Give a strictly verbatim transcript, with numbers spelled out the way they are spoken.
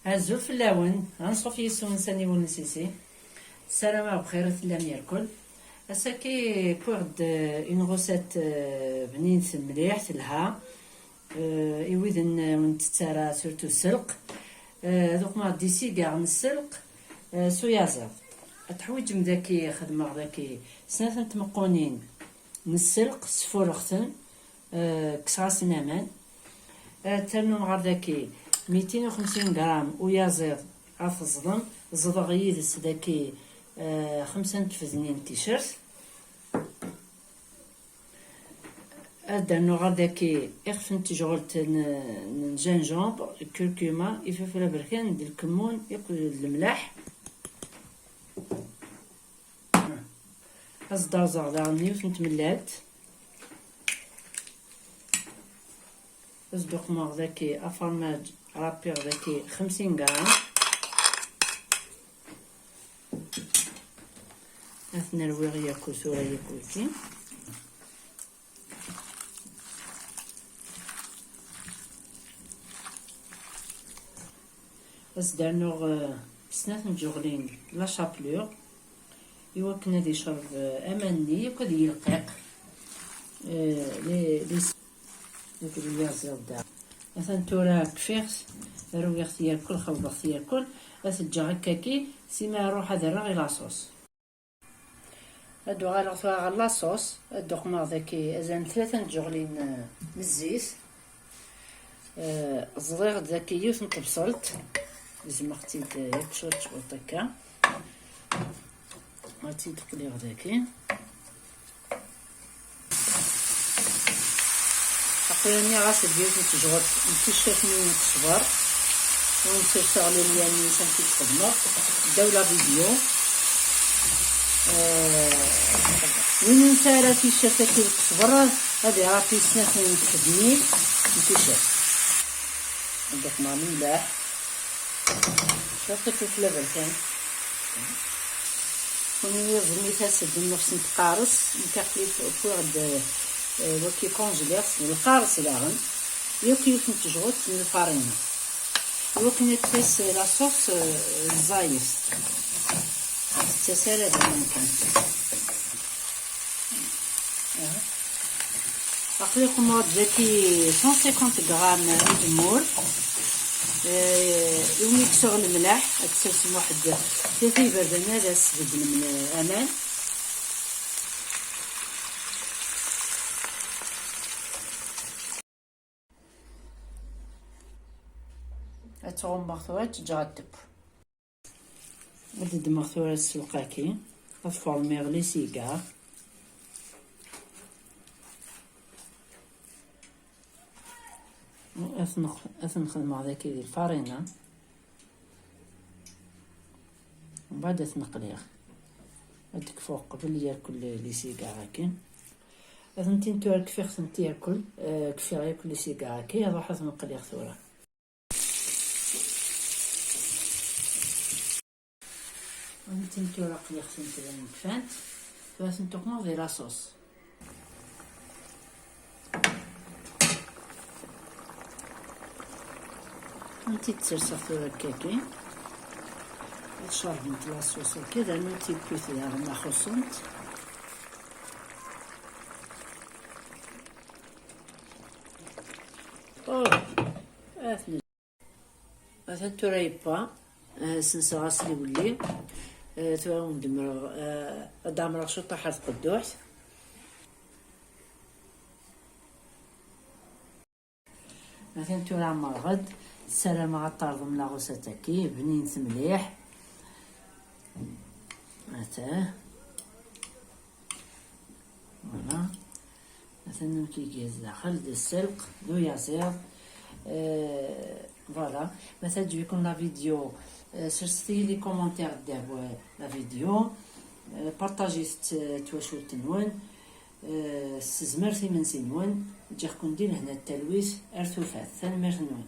Azul fell-awen, anṣuf yis-wen sani wul n sisi. Ssarameɣ bxir i tellam yerkul. Ass-agi wwiɣ-d, euh, une recette, euh, bnint mliḥ, telha. Euh, i widen, euh, ur nettett ara, surtout sselq. Euh, ad uqmeɣ d isigaɣ n sselq, euh, s uyaziḍ. Ad teḥwiǧem daki, xedmeɣ daki snat n tmeqqunin n sselq, sfureɣ-ten, euh, kkseɣ-asen aman. Ad ternum ɣer daki mitin u xemsin gram uyaziḍ ad teẓḍem. Ẓḍeɣ yid-s daki, euh, xemsa n tfednin n ticcert. Ad d-rnuɣ ɣer daki ixef n tejɣelt n, n gingembre, curcuma, ifilfel aberkan d lkemmun akked lemlaḥ. Ad s-d-rẓeɣ daɣen yiwet n tmellalt. Ad s-d-uqmeɣ daki afermaj, râpiɣ daki xemsin gram. Ad t-nerwiɣ yakk tura yakk wiki. Ad s-d-rnuɣ, eh, snat n tjeɣlin la chapelure, i wakken ad icreb, eh, aman-nni yakk ad yilqiq, eh, les, les, les, les uyaziḍ da. Atan tura kfiɣ-t, rwiɣ-t yerkul, xelḍeɣ-t yerkul, ad t-ǧǧeɣ akkaki, sima ruḥ ad rreɣ i la sauce. Ad uɣaleɣ tura ɣer la sauce, ad d-uqmeɣ daki azal n tlata n tjeɣlin, eh, n zzit. Eh, ẓḍiɣ-d daki yiwet n tebṣelt, gezmeɣ-tt-id, eh, yakk cwiṭ cwiṭ akka. Ad tt-id-qliɣ daki. Aql-i nniɣ-as d yiwet n tejɣelt n ticcert-nni n ttesber. Ur nserseɣ lulya-nni s amek i tt-xedmeɣ. Ddaw la vidéo. Eh, win ur nesɛi ara ticcert-agi n ttesber, ad irapli snat n tfednin n ticcert. Ad d-uqmeɣ lemlaḥ. Cwiṭ ifilfel aberkan. Win yiẓmi tas-d nnefs n tqares, nekk aql-i wwiɣ-d, eh, waki congelé-t, d lqares daɣen, yakk yiwet n tejɣelt n lfarina. Iwakken ad tas la sauce, eh, ẓẓayet. Ur tettas ara d aman kan. Aha. Aql-i qemmeɣ-d daki cent cinquante grammes n udemmur. Eh, iwumi kkseɣ lemlaḥ, ad tsersemt waḥed tlata iberdan ad as-tbeddlem aman. Ad tɣummeɣ tura, ad tt-ǧǧeɣ ad teww. Ad ddmeɣ tura sselq-agi, ad formiɣ les cigares. Ad ten-, ad ten-xedmeɣ daki di lfarina. Mbeɛd ad ten-qliɣ. Ad d-kfuɣ qbel yakk les cigares-agi. Ad tent-in tura kfiɣ-tent yakk, eh, kfiɣ yakk les cigares-agi, ad ruḥ ad ten-qliɣ tura. Ad tent-in tura qliɣ-tent dayen kfant. Tura ad tent-uqmeɣ di la sauce. Ad tent-id-serseɣ tura akkagi. Ad cerbent la sauce akka, d rnu tipit daɣen ma xuṣṣent. Oh, ad ten-, atan tura yebba, eh, senseɣ-as lewli, eh, tura ad wen-d-mreɣ, eh, ad d-ɛemreɣ ciṭuḥ ar tqedduḥt. Atan tura ɛemreɣ-d, ssarameɣ ad terḍem la recette-agi, bninet mliḥ. Atah. Voilà. Atan amek iga zdaxel, d sselq, d uyaziḍ. Euh, voilà. Ma teɛǧeb-iken la vidéo, euh, serset-iyi les commentaires ddaw, euh, la vidéo. Euh, partagit-tt, euh, twacult-nwen. Euh, s tezmert imensi-nwen. Ǧǧiɣ-ken di lehna d talwit. Ar tufat. Tanemmirt-nwen.